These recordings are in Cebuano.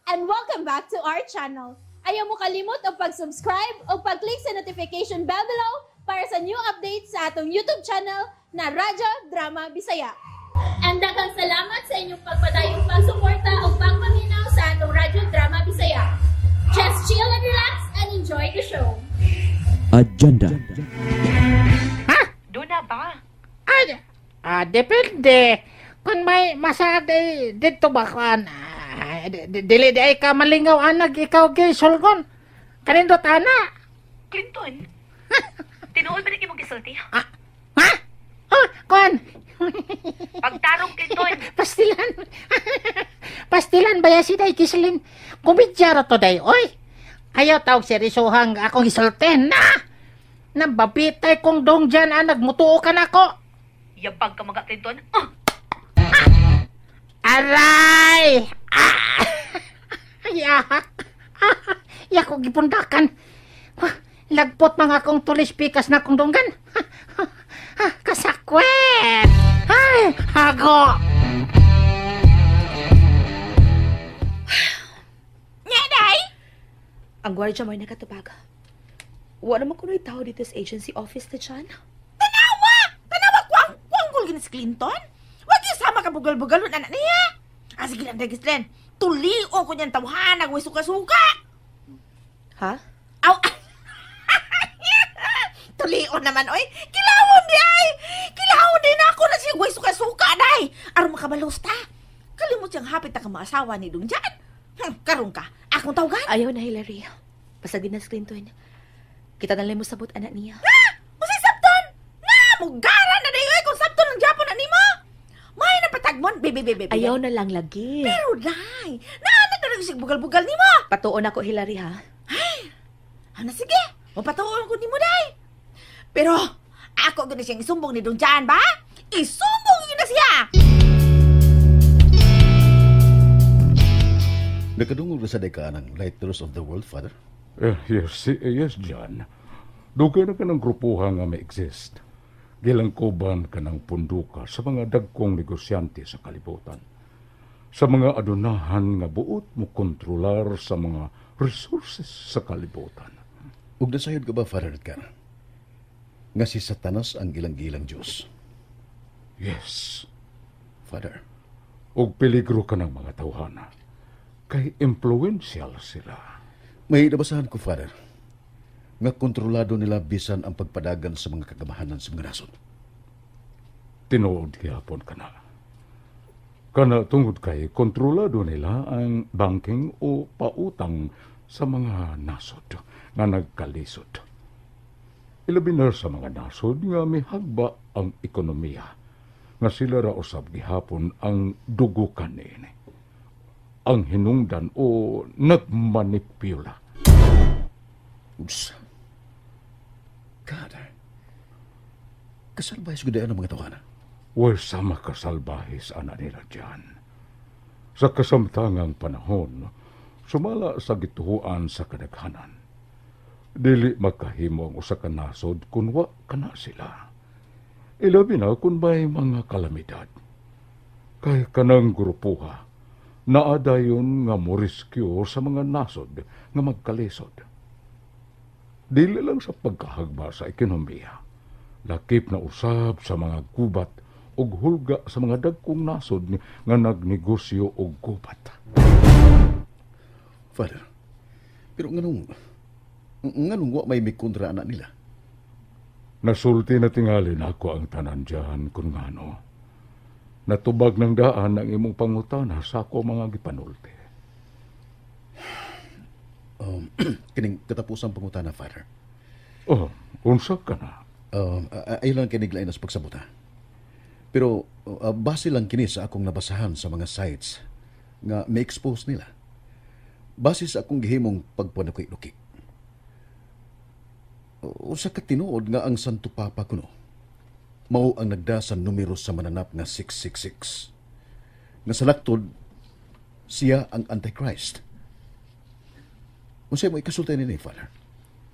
And welcome back to our channel. Ayaw mo kalimot og pag-subscribe o pag-click sa notification bell below para sa new updates sa atong YouTube channel na Radyo Drama Bisaya. And daghang salamat sa inyong pagpadayong pagsuporta o pagpaminaw sa atong Radyo Drama Bisaya. Just chill and relax and enjoy the show. Agenda. Doon na ba? Ay, depende. Kung may masade dito ba kuan, dili di ay ka malingaw anag ikaw gay sulgon. Kanindot ana. Clinton? Tinuod ba na imong gisulti? Ha? Oh, kuan. Pagtarong, Clinton. Pastilan. Pastilan ba si day Kislin? Komedya ra to day, oy. Ayaw tawag seryosohang akong gisultin na. Nababitay kong dong dyan, anag mutuo ka nako. Yabag ka mga Clinton. Ah! Aray! Ah! Yahak! Ah! Yako gipundakan. Lagpot mga akong tulis pikas na akong donggan. Kasakwet! Ay! Hago! Nga, day! Ang gwardiya mo'y nakatubag. Wala naman kuno'y tao dito sa agency office na dyan. Tanawa! Tanawa! Kuwanggol gini si Clinton? Wag yung sama ka bugal-bugalon, anak niya! Ah, sige lang, Gislin. Tulio ko niyang tawhan, nagway suka-suka! Ha? Aw! Tulio naman, oy! Kilawon di ay! Kilawon din ako na siya way suka-suka, day! Aron makabalos ta! Kalimot siyang hapit na kamaasawa ni Dung Jan. Karon ka, akong tawagan. Ayaw na, Hillary. Basta din na si Clinton. Kita na lang mo sabot, anak niya. Ha? Usay sabton! Na! Mugara na dayo eh, kung sabton ang Japon na nimo! May napatagmon, bebe, bebe, bebe. Ayaw na lang lagi. Pero, day, naanak na lang siya bugal-bugal nimo. Patuon ako, Hillary, ha? Ay, ano sige, mapatuon ko nimo, day. Pero, ako gani siyang isumbong ni Dung Jan, ba? Isumbong yun na siya! Nakadungog na sa deka ng Lighters of the World, Father? Yes, John. Dugay na ka ng grupuha nga may exist. Gilangkuban ka ng punduka sa mga dagkong negosyante sa kalibutan. Sa mga adunahan nga buot mo kontrolar sa mga resources sa kalibutan. Ug nasayod ka ba, Father Edgar? Nga si Satanas ang gilang-gilang Diyos. Yes. Father. Ug peligro ka ng mga tawhana. Kay influential sila. May nabasahan ko, Father, nga kontrolado nila bisan ang pagpadagan sa mga kagamahanan sa mga nasod. Tinuod gihapon ka na. Kana tungod kay kontrolado nila ang banking o pautang sa mga nasod nga nagkalisod. Ilabi na sa mga nasod nga mihagba ang ekonomiya, nga sila ra usab gihapon ang dugukan niini. Ang hinungdan o nagmanipula. Usa. God. Kasalbahis gudaan ang mga tawana. Way sama kasalbahis ana nila dyan. Sa kasamtangang panahon, sumala sa gituhuan sa kadaghanan. Dili makahimo ang usa ka nasod kun wa kana sila. Ilabi na kun may mga kalamidad. Kay kanang grupuha, naadayon nga moriskyo sa mga nasod nga magkalisod. Dili lang sa pagkahagba sa ekonomiya, lakip na usab sa mga gubat ug hulga sa mga dagkong nasod nga nagnegosyo og gubat. Father, pero nganong wa may mikontra anak nila? Nasulti na tingali nako ang tanan diyan kung ngano. Natubag ng daan ang imong pangutana sa ako mga gipanulti. Kining katapusang pangutana, Father. Oh, unsa ka na? Ayaw lang kiniglain sa pagsabuta. Pero base lang kini sa akong nabasahan sa mga sites nga may-expose nila. Base sa akong gihimong pagpanuki-nuki. Usa ka tinuod nga ang Santo Papa kuno mao ang nagda sa numero sa mananap nga 666. Nga sa laktod, siya ang Antichrist. Unsay mo ikasulti nini, Father?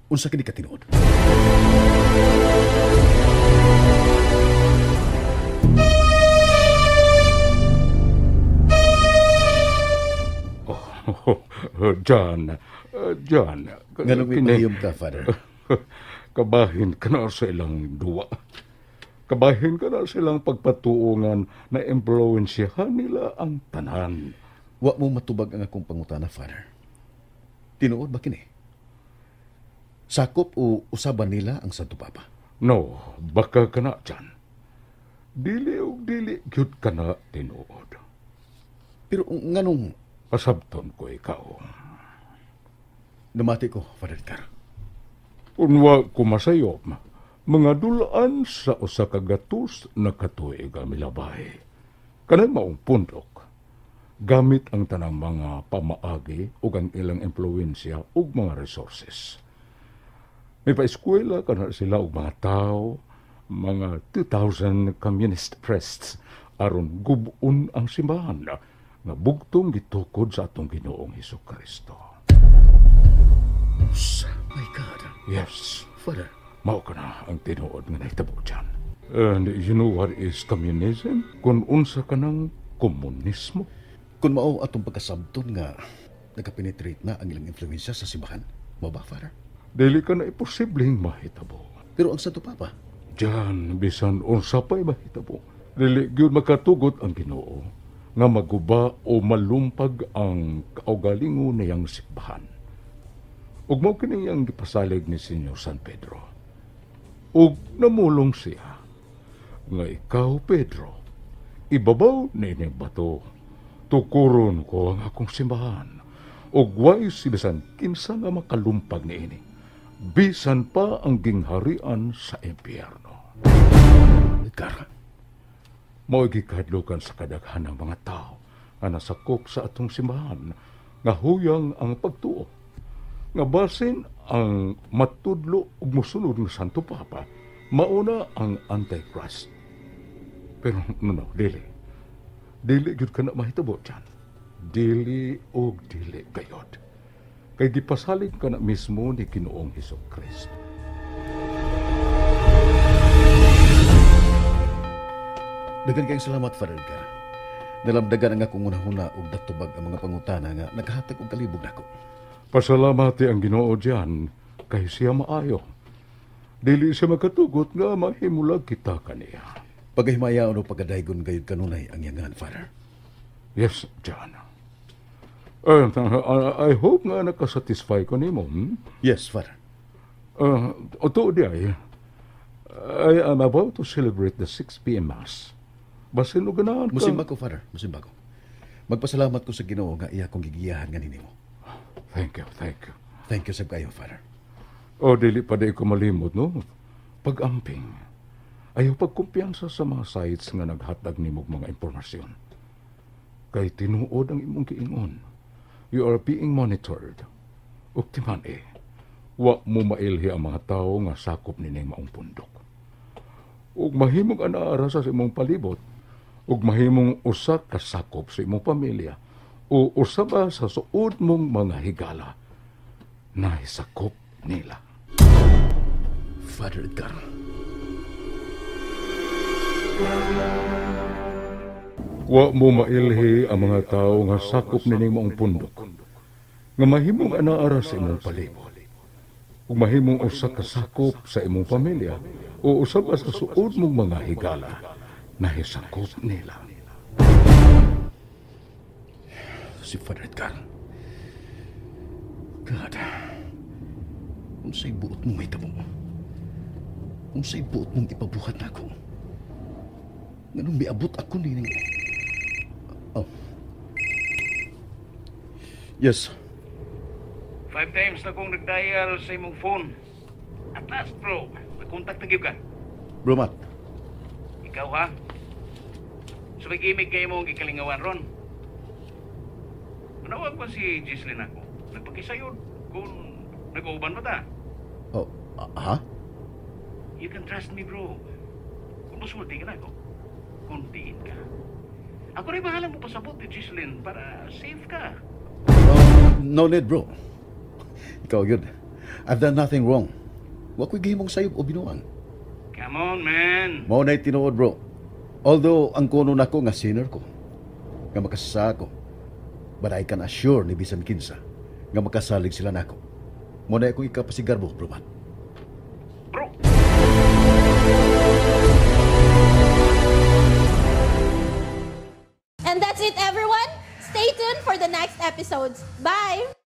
Unsa kini katinuod? Oh, Oh, John, John. Nganong may pahiyom ka, Father? Kabahin ka na sa ilang duwa. Kabahin ka na sa ilang pagpatuungan na impluwensyahan nila ang tanan. Wa mo matubag ang akong pangutana, Father. Tinuod ba kini? Sakop o usaban nila ang Santo Papa? No, baka ka na, John. Dili og dili gyud ka na tinuod. Pero nganong... Pasabton ko ikaw. Namati ko, Father Edgar. Unwa ko masayop, mga dulaan sa usa ka gatos na katuig ang milabay. Kanang maong pundok, gamit ang tanang mga pamaagi ug ang ilang impluwensya ug mga resources. May paeskwela kana sila og mga tao, mga 2,000 communist priests aron gub-on ang simbahan nga bugtong gitukod sa atong Ginoong Hesus Kristo. My God. Yes. Father. Mao ka na ang tinuod nga nahitabo dyan. And you know what is communism? Kung unsa ka ng komunismo. Kung mao atong pagkasabton nga nakapenetrate na ang ilang influensya sa simbahan, mao ba, Father? Dili ka na imposibleng mahitabo. Pero ang Santo Papa? Diyan, bisan unsa pa'y mahitabo. Dili gyud makatugot ang Ginoo nga maguba o malumpag ang kaugalingon niyang simbahan. Ug mao kini ang gipasalig ni Senyor San Pedro. Ug namulong siya nga ikaw, Pedro, ibabaw nining bato. Tukuron ko ang akong simbahan. Ug way si bisan kinsa nga makalumpag niini. Bisan pa ang gingharian sa impyerno. Edgar. Mao'y gikahadlukan sa kadaghan ng mga tao nga nasakop sa atong simbahan nga huyang ang pagtuo. Nga basin ang matudlo ug mosunod nga Santo Papa, mauna ang Antichrist. Pero no, dili. Dili gyud ka na mahitabo dyan. Dili og dili gayod. Kay gipasalig ka na mismo ni Ginoong Hesus Kristo. Daghan kayong salamat, Father Edgar. Nalamdagan ang akong unahuna og natubag ang mga pangutana nga nakahatag og kalibog nako. Pasalamati ang Ginoo diyan kay siya maayo. Dili siya makatugot nga mahimulag kita kaniya. Pagahimayaon o pagkadaygon gayud kanunay ang yangan, Father. Yes, John. I hope nga nakasatisfy ko nimo. Hmm? Yes, Father. Oto di ay, I am about to celebrate the 6 p.m. Mass. Basin o ganahan ka. Musimba ko, Father. Musimba ko. Magpasalamat ko sa Ginoo nga iya kong gigiyahan nga ninimo. Thank you, thank you. Thank you sab kayo, Father. O, dili pa di ko malimot, no? Pag-amping. Ayaw pagkumpiyansa sa mga sites nga naghatag nimog mga impormasyon. Kay tinuod ang imong giingon. You are being monitored. Ug timan eh, wa mo mailhi ang mga tao nga sakop nining maong pundok. Ug mahimong anaara sa imong palibot, ug mahimong usa ka sakop sa imong pamilya, o usa ba sa suod mong mga higala, nahisakop nila. Father Edgar. Wa mo mailhi ang mga tao nga sakop nining maong pundok, nga mahimong anaara sa imong palibot, ug mahimong usa ka sakop sa imong pamilya, o usa ba sa suod mong mga higala, nahisakop nila. Si Father Edgar. God, unsay buot mong mahitabo? Unsay buot mong ipabuhat nako? Nganong miabot ako nining... Oh. Yes. 5 times na kong nagdial sa imong phone. At last, bro, nagkontak na gyud ka. Bro, Matt. Ikaw, ha? So may gimmick kayo mong gikalingawan ron. Manawag ba si Gislin ako? Nagpakisayod kung nag-uuban ba ta? Oh, ha? You can trust me, bro. Kung musulti ka na ako, kuntiin ka. Ako rin bahala mo pasabot ni Gislin para safe ka. No need, bro. Ikaw yun. I've done nothing wrong. Wa ko'y gihimong sayop o binuang. Come on, man. Mao na'y tinuod, bro. Although, ang kuno nako nga sinner ko. Nga makasasa ko. But I can assure ni bisan kinsa nga makasalig sila nako. Mo na akong ikapasigarbo, bro man. Bro! And that's it, everyone. Stay tuned for the next episodes. Bye!